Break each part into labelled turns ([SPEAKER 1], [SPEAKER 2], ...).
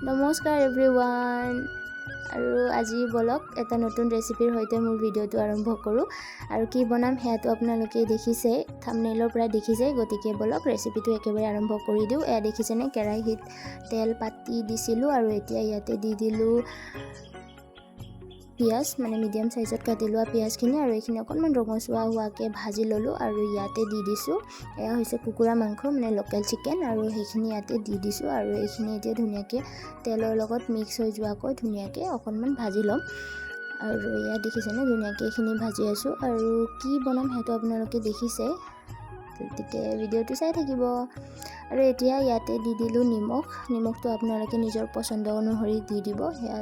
[SPEAKER 1] নমস্কাৰ এভৰিৱান। আৰু আজি বলক এটা নতুন ৰেচিপিৰ সৈতে মোৰ ভিডিঅ'টো আৰম্ভ কৰোঁ। আৰু কি বনাম সেয়াটো আপোনালোকে দেখিছে, থাম্বনেইলৰ পৰা দেখিছে, গতিকে বলক ৰেচিপিটো একেবাৰে আৰম্ভ কৰি দিওঁ। এয়া দেখিছেনে, কেৰাহীত তেল পাতি দিছিলোঁ আৰু এতিয়া ইয়াতে দি দিলোঁ পিঁয়াজ, মানে মিডিয়াম চাইজত কাটি লোৱা পিঁয়াজখিনি, আৰু এইখিনি অকণমান ৰঙচুৱা হোৱাকৈ ভাজি ল'লোঁ। আৰু ইয়াতে দি দিছোঁ, এয়া হৈছে কুকুৰা মাংস, মানে লোকেল চিকেন, আৰু সেইখিনি ইয়াতে দি দিছোঁ। আৰু এইখিনি এতিয়া ধুনীয়াকৈ তেলৰ লগত মিক্স হৈ যোৱাকৈ ধুনীয়াকৈ অকণমান ভাজি ল'ম। আৰু এয়া দেখিছেনে, ধুনীয়াকৈ এইখিনি ভাজি আছোঁ। আৰু কি বনাম সেইটো আপোনালোকে দেখিছে, গতিকে ভিডিঅ'টো চাই থাকিব। আৰু এতিয়া ইয়াতে দি দিলোঁ নিমখ। নিমখটো আপোনালোকে নিজৰ পচন্দ অনুসৰি দি দিব, সেয়া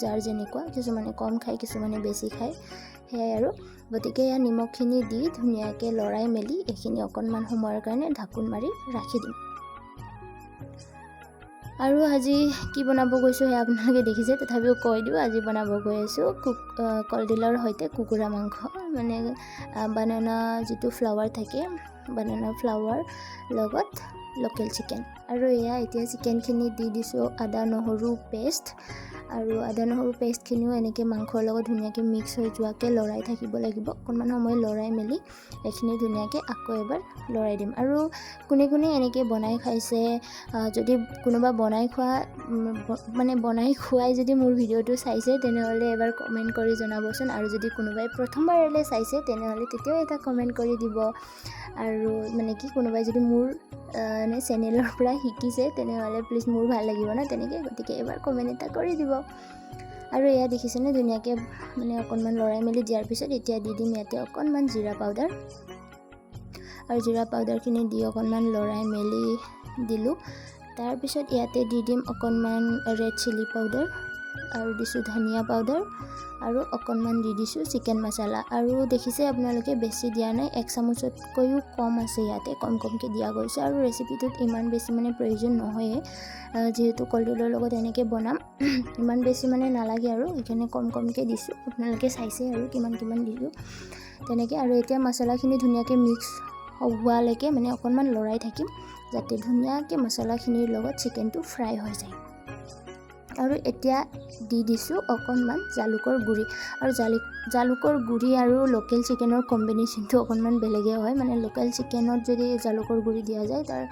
[SPEAKER 1] যাৰ যেনেকুৱা, কিছুমানে কম খায়, কিছুমানে বেছি খায়, সেয়াই আৰু। গতিকে ইয়াৰ নিমখখিনি দি ধুনীয়াকৈ লৰাই মেলি এইখিনি অকণমান সময়ৰ কাৰণে ঢাকোন মাৰি ৰাখি দিম। আৰু আজি কি বনাব গৈছোঁ সেয়া আপোনালোকে দেখিছে, তথাপিও কৈ দিওঁ, আজি বনাব গৈ আছোঁ কলডিলৰ সৈতে কুকুৰা মাংস, মানে বানানা যিটো ফ্লাৱাৰ থাকে, বানানা ফ্লাৱাৰ লগত লোকেল চিকেন। আৰু এয়া এতিয়া চিকেনখিনি দি দিছোঁ আদা নহৰু পেষ্ট, আৰু আদা নহৰু পেষ্টখিনিও এনেকৈ মাংসৰ লগত ধুনীয়াকৈ মিক্স হৈ যোৱাকৈ লৰাই থাকিব লাগিব। অকণমান সময় লৰাই মেলি এইখিনি ধুনীয়াকৈ আকৌ এবাৰ লৰাই দিম। আৰু কোনে কোনে এনেকৈ বনাই খাইছে, যদি কোনোবা বনাই খোৱা, মানে বনাই খুৱাই যদি মোৰ ভিডিঅ'টো চাইছে, তেনেহ'লে এবাৰ কমেণ্ট কৰি জনাবচোন। আৰু যদি কোনোবাই প্ৰথমবাৰলৈ চাইছে, তেনেহ'লে তেতিয়াও এটা কমেণ্ট কৰি দিব। আৰু মানে কি, কোনোবাই যদি মোৰ মানে চেনেলৰ পৰা শিকিছে, তেনেহ'লে প্লিজ মোৰ ভাল লাগিব ন তেনেকৈ, গতিকে এবাৰ কমেণ্ট এটা কৰি দিব। আৰু এয়া দেখিছেনে, ধুনীয়াকৈ মানে অকণমান লৰাই মেলি দিয়াৰ পিছত এতিয়া দি দিম ইয়াতে অকণমান জিৰা পাউডাৰ। আৰু জিৰা পাউডাৰখিনি দি অকণমান লৰাই মেলি দিলোঁ। তাৰপিছত ইয়াতে দি দিম অকণমান ৰেড চিলি পাউডাৰ, আৰু দিছোঁ ধনিয়া পাউডাৰ, আৰু অকণমান দি দিছোঁ চিকেন মছলা। আৰু দেখিছে আপোনালোকে, বেছি দিয়া নাই, এক চামুচতকৈও কম আছে ইয়াতে, কম কমকৈ দিয়া গৈছে। আৰু ৰেচিপিটোত ইমান বেছি মানে প্ৰয়োজন নহয়ে, যিহেতু কলডিলৰ লগত এনেকৈ বনাম, ইমান বেছি মানে নালাগে আৰু, সেইকাৰণে কম কমকৈ দিছোঁ। আপোনালোকে চাইছে আৰু কিমান কিমান দিছোঁ তেনেকৈ। আৰু এতিয়া মছলাখিনি ধুনীয়াকৈ মিক্স হোৱালৈকে মানে অকণমান লৰাই থাকিম, যাতে ধুনীয়াকৈ মছলাখিনিৰ লগত চিকেনটো ফ্ৰাই হৈ যায়। আৰু এতিয়া দি দিছোঁ অকণমান জালুকৰ গুড়ি। আৰু জালুকৰ গুড়ি আৰু লোকেল চিকেনৰ কম্বিনেশ্যনটো অকণমান বেলেগেই হয়, মানে লোকেল চিকেনত যদি জালুকৰ গুড়ি দিয়া যায়, তাৰ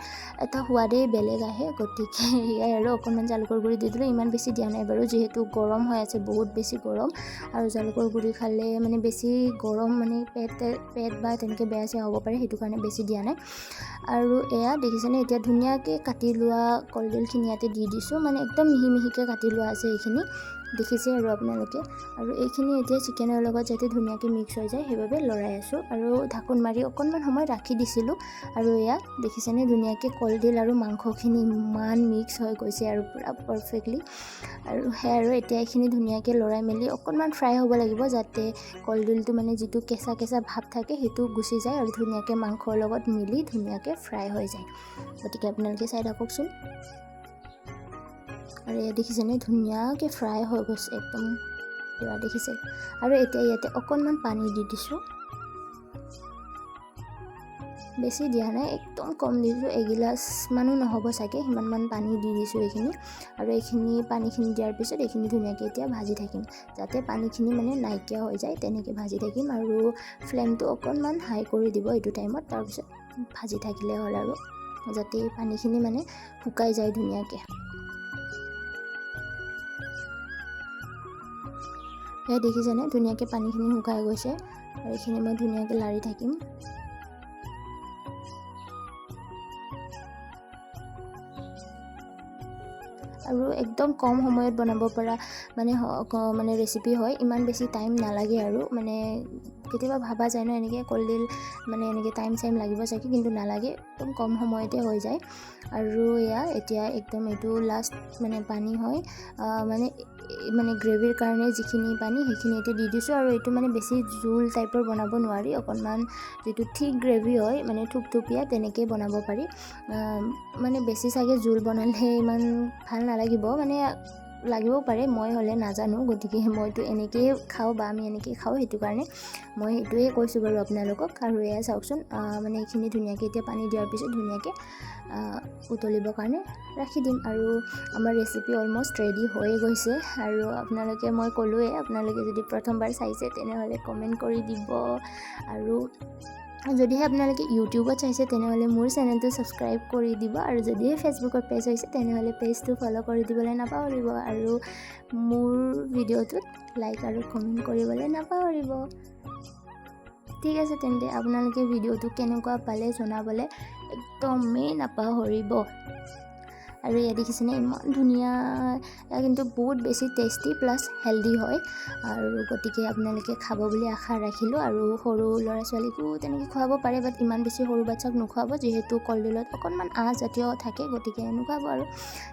[SPEAKER 1] এটা সোৱাদেই বেলেগ আহে। গতিকে সেয়াই আৰু অকণমান জালুকৰ গুড়ি দি দিলোঁ, ইমান বেছি দিয়া নাই বাৰু, যিহেতু গৰম হৈ আছে, বহুত বেছি গৰম। আৰু জালুকৰ গুড়ি খালে মানে বেছি গৰম মানে পেট বা তেনেকৈ বেয়া চেয়া হ'ব পাৰে, সেইটো কাৰণে বেছি দিয়া নাই। আৰু এয়া দেখিছেনে, এতিয়া ধুনীয়াকৈ কাটি লোৱা কলডিলখিনি ইয়াতে দি দিছোঁ, মানে একদম মিহি মিহিকৈ কাটি লোৱা আছে এইখিনি, দেখিছে আৰু আপোনালোকে। আৰু এইখিনি এতিয়া চিকেনৰ লগত যাতে ধুনীয়াকৈ মিক্স হৈ যায় সেইবাবে লৰাই আছোঁ। আৰু ঢাকোন মাৰি অকণমান সময় ৰাখি দিছিলোঁ। আৰু এয়া দেখিছেনে, ধুনীয়াকৈ কলডিল আৰু মাংসখিনি ইমান মিক্স হৈ গৈছে আৰু পূৰা পাৰফেক্টলি। আৰু সেয়া আৰু এতিয়া এইখিনি ধুনীয়াকৈ লৰাই মেলি অকণমান ফ্ৰাই হ'ব লাগিব, যাতে কলডিলটো মানে যিটো কেঁচা কেঁচা ভাৱ থাকে সেইটো গুচি যায় আৰু ধুনীয়াকৈ মাংসৰ লগত মিলি ধুনীয়াকৈ ফ্ৰাই হৈ যায়। গতিকে আপোনালোকে চাই থাককচোন। আৰু এয়া দেখিছেনে, ধুনীয়াকৈ ফ্ৰাই হৈ গৈছে একদম পূৰা, দেখিছে। আৰু এতিয়া ইয়াতে অকণমান পানী দি দিছোঁ, বেছি দিয়া নাই, একদম কম দিছোঁ, এগিলাচমানো নহ'ব চাগে, সিমানমান পানী দি দিছোঁ এইখিনি। আৰু এইখিনি পানীখিনি দিয়াৰ পিছত এইখিনি ধুনীয়াকৈ এতিয়া ভাজি থাকিম, যাতে পানীখিনি মানে নাইকিয়া হৈ যায়, তেনেকৈ ভাজি থাকিম। আৰু ফ্লেমটো অকণমান হাই কৰি দিব এইটো টাইমত, তাৰপিছত ভাজি থাকিলে হ'ল আৰু, যাতে পানীখিনি মানে শুকাই যায় ধুনীয়াকৈ। সেয়া দেখিছেনে, ধুনীয়াকৈ পানীখিনি শুকাই গৈছে। আৰু এইখিনি মই ধুনীয়াকৈ লাৰি থাকিম। আৰু একদম কম সময়ত বনাব পৰা মানে মানে ৰেচিপি হয়, ইমান বেছি টাইম নালাগে আৰু। মানে কেতিয়াবা ভাবা যায় ন, এনেকৈ কলডিল মানে এনেকৈ টাইম চাইম লাগিব চাগে, কিন্তু নালাগে, একদম কম সময়তে হৈ যায়। আৰু এয়া এতিয়া একদম এইটো লাষ্ট মানে পানী হয়, মানে মানে গ্ৰেভিৰ কাৰণে যিখিনি পানী সেইখিনি এতিয়া দি দিছোঁ। আৰু এইটো মানে বেছি জোল টাইপৰ বনাব নোৱাৰি, অকণমান যিটো থিক গ্ৰেভি হয় মানে থুপথুপীয়া তেনেকেই বনাব পাৰি। মানে বেছি চাগে জোল বনালে ইমান ভাল নালাগিব, মানে লাগিবও পাৰে, মই হ'লে নাজানো। গতিকে মইতো এনেকৈয়ে খাওঁ বা আমি এনেকৈয়ে খাওঁ, সেইটো কাৰণে মই সেইটোৱে কৈছোঁ বাৰু আপোনালোকক। আৰু এয়া চাওকচোন, মানে এইখিনি ধুনীয়াকৈ এতিয়া পানী দিয়াৰ পিছত ধুনীয়াকৈ উতলিবৰ কাৰণে ৰাখি দিম। আৰু আমাৰ ৰেচিপি অলমষ্ট ৰেডি হৈয়ে গৈছে। আৰু আপোনালোকে, মই ক'লোৱে, আপোনালোকে যদি প্ৰথমবাৰ চাইছে তেনেহ'লে কমেণ্ট কৰি দিব। আৰু যদিহে আপোনালোকে ইউটিউবত চাইছে, তেনেহ'লে মোৰ চেনেলটো ছাবস্ক্ৰাইব কৰি দিব। আৰু যদিহে ফেচবুকত পেজ হৈছে, তেনেহ'লে পেজটো ফ'ল' কৰি দিবলৈ নাপাহৰিব আৰু মোৰ ভিডিঅ'টোত লাইক আৰু কমেণ্ট কৰিবলৈ নাপাহৰিব। ঠিক আছে তেন্তে, আপোনালোকে ভিডিঅ'টো কেনেকুৱা পালে জনাবলৈ একদমেই নাপাহৰিব। আৰু এয়া দেখিছেনে, ইমান ধুনীয়া! এয়া কিন্তু বহুত বেছি টেষ্টি প্লাছ হেল্ডি হয় আৰু গতিকে আপোনালোকে খাব বুলি আশা ৰাখিলোঁ। আৰু সৰু ল'ৰা ছোৱালীকো তেনেকৈ খুৱাব পাৰে, বাট ইমান বেছি সৰু বাচ্ছাক নোখোৱাব, যিহেতু কলডিলত অকণমান আঁহজাতীয় থাকে, গতিকে নোখোৱাব আৰু।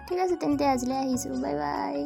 [SPEAKER 1] ঠিক আছে তেন্তে, আজিলৈ আহিছোঁ, বাই বাই।